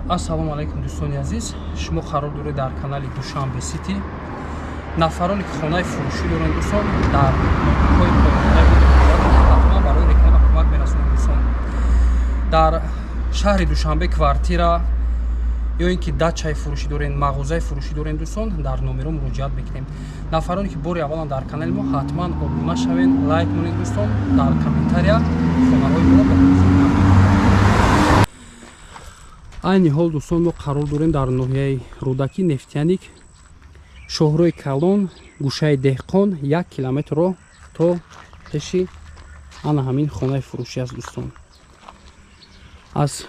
Ассалому алайкум, дӯстони азиз. Шумо қарор доред дар канали Душанбе Сити. Нафароне ки хонаи фурӯшӣ доранд, дӯстон, дар ноҳияҳои ҳатман барои реклама кӯмак мерасонем, дӯстон. Дар шаҳри Душанбе квартира ё ин ки дачаи фурӯшӣ дорен, мағозаи фурӯшӣ дорен, дӯстон, дар номеро муроҷиат мекунем. Нафароне ки бори аввалан дар канали мо, ҳатман обуна шавен, лайк монед, дӯстон, дар комментария хонаҳои моро ба. Айни ҳол, дӯстон, мо қарор дорем дар ноҳияи Рӯдакӣ, Нефтяник, шоҳрои калон, гӯшаи Деҳқон, 1 километрро то пеши ана ҳамин хонаи фурӯшӣ аст, дӯстон. Аз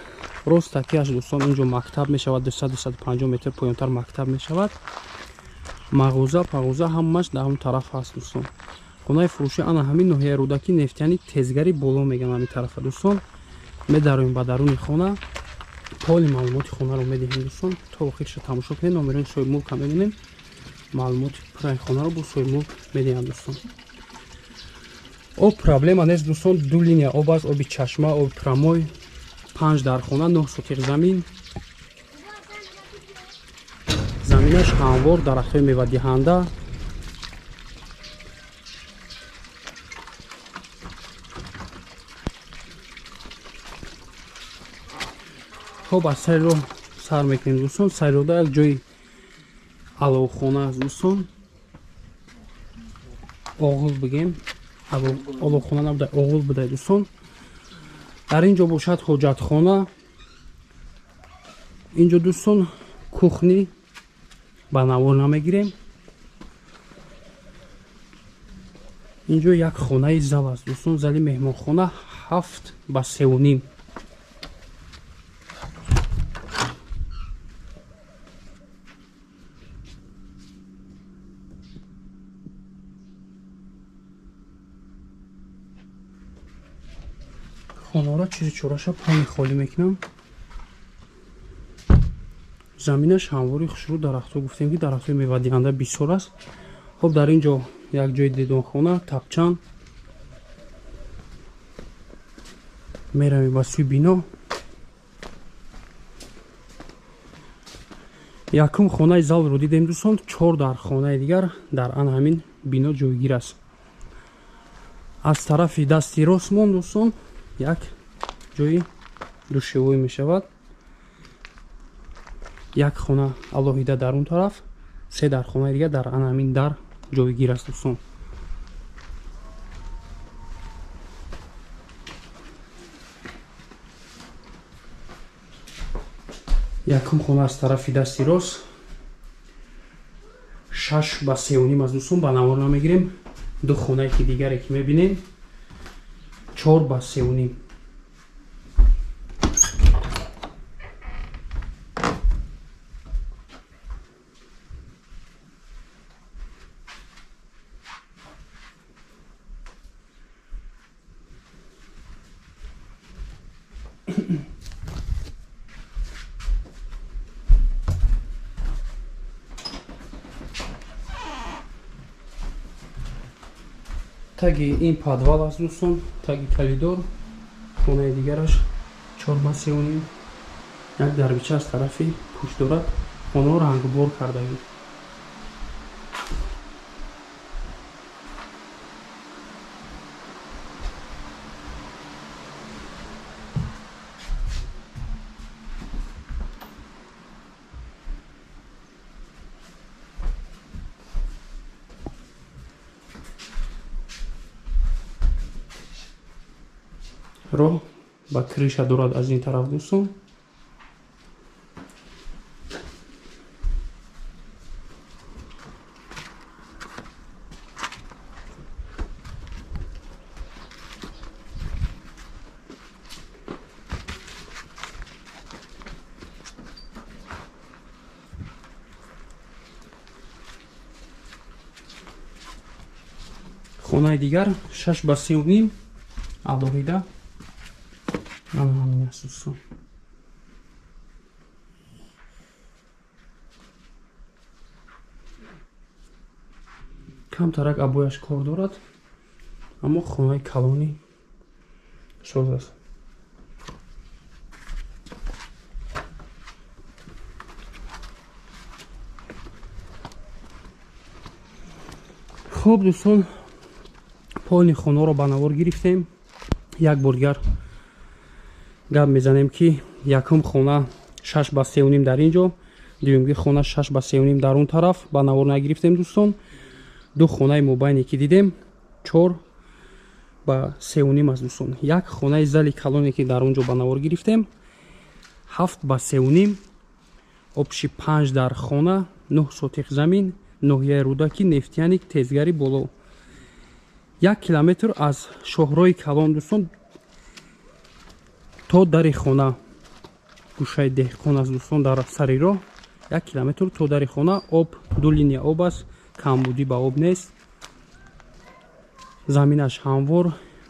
рост такияш, дӯстон, инҷо мактаб мешавад, 250 метр поёнтар мактаб мешавад. Мағоза пағоза ҳамаш дар он тараф ҳаст, дӯстон. Хонаи фурӯшӣ ана ҳамин ноҳияи Рӯдакӣ, Нефтяник, Тезгари боло мегӯянд ҳамин тарафа, дӯстон. Медароем ба даруни хона, поли маълумоти хонаро медиҳем, дӯстон. То охирша тамошо кунед, номерои соҳибмулка мемонем, маълумоти пурраи хонаро бо соҳибмулк медиҳам, дӯстон. Об проблема нест, дӯстон, ду линия об аст, оби чашма, оби прямой. Панҷ дар хона, 9 сотих замин, заминаш ҳамвор, дарахтҳои мевадиҳанда. Хоб, аз сайро сар мекунем, дӯстон. Сайрода як ҷои аловхона аст, дӯстон. Оғул бигем, оловхона набуда, оғул буда, дӯстон. Дар ин ҷо бошад ҳоҷатхона. Инҷо, дӯстон, кухни ба навор намегирем. Инҷо як хонаи зал аст, дӯстон, зали меҳмонхона, 7 ба 3.5. Хонора чизи чораша пони холӣ мекунам. Заминаш ҳамвори хушрӯ, дарахтҳо, гуфтем ки дарахтҳои мевадиҳанда бисёр аст. Хоб, дар ин ҷо як ҷои дедонхона, тапчан. Меравем ба сӯи бино. Якум хонаи залро дидем, дӯстон. Чор дар хонаи дигар дар ан ҳамин бино ҷойгир аст. Аз тарафи дасти ростмон, дӯстон, як ҷои душевой мешавад. Як хона алоҳида дар он тараф, се дар хонаи дигар дар ана ҳамин дар ҷойгир аст, дӯстон. Якум хона аз тарафи дасти рост, 6 ба 3.5 аз, дӯстон, ба навор намегирем. Ду хонае ки дигаре ки мебинем, 4 ба 3.5. Таги ин подвал аст, дӯстон, таги коридор. Хонаи дигараш 4 ба 3.5, як дарбича аз тарафи пушт дорад. Хонаро рангбор кардаем. Роҳ ба крыша дорад аз ин тараф, дӯстон. Хонаи дигар 6 ба 3.5 алоҳида ана ҳамин аст, дӯстон. Камтарак абояш кор дорад, аммо хонаи калони соз аст. Хуб, дӯстон, полный хонаро ба навор гирифтем. Як бор дигар гап мезанем, ки якум хона 6 ба 3,5 дар ин ҷо, дуюмги хона 6 ба 3,5 дар он тараф ба навор нагирифтем, дӯстон. Ду хонаи мобайне ки дидем, 4 ба 3,5 аст, дӯстон. Як хонаи зали калоне, ки дар он ҷо ба навор гирифтем, 7 ба 3,5. Общий панҷ дар хона, 9 сотих замин, ноҳияи Рӯдакӣ, Нефтяник, тезгари боло, 1 километр аз шоҳрои калон, дӯстон, то дари хона. Гӯшаи деҳқон аст, дӯстон, дар сари роҳ, 1 километр то дари хона. Об, ду линия об аст, камбудӣ ба об нест. Заминаш ҳамвор,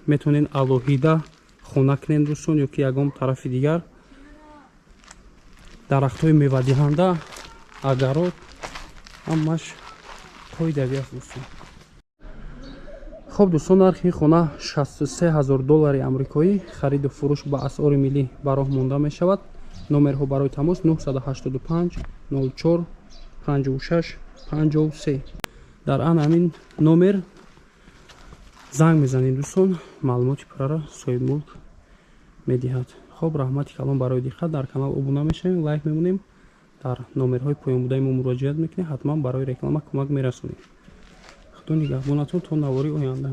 метавонед алоҳида хона кунед, дӯстон, ё ки ягон тарафи дигар. Дарахтҳои мевадиҳанда, огород, ҳамаш қоидавӣ аст, дӯстон. Хуб, дӯстон, нархи хона 63 ҳазор доллари амрикоӣ. Хариду фурӯш ба асъори миллӣ ба роҳ монда мешавад. Номерҳо барои тамос: 985 04 56 53. Дар ан ҳамин номер занг мезанед, дӯстон, маълумоти пурраро соҳибмулк медиҳад. Хуб, раҳмати калон барои диққат. Дар канал обуна мешавем, лайк мемонем, дар номерҳои поёнбудаи мо муроҷиат мекунем, ҳатман барои реклама кӯмак мерасонем. Худо нигаҳбонатон то навори оянда.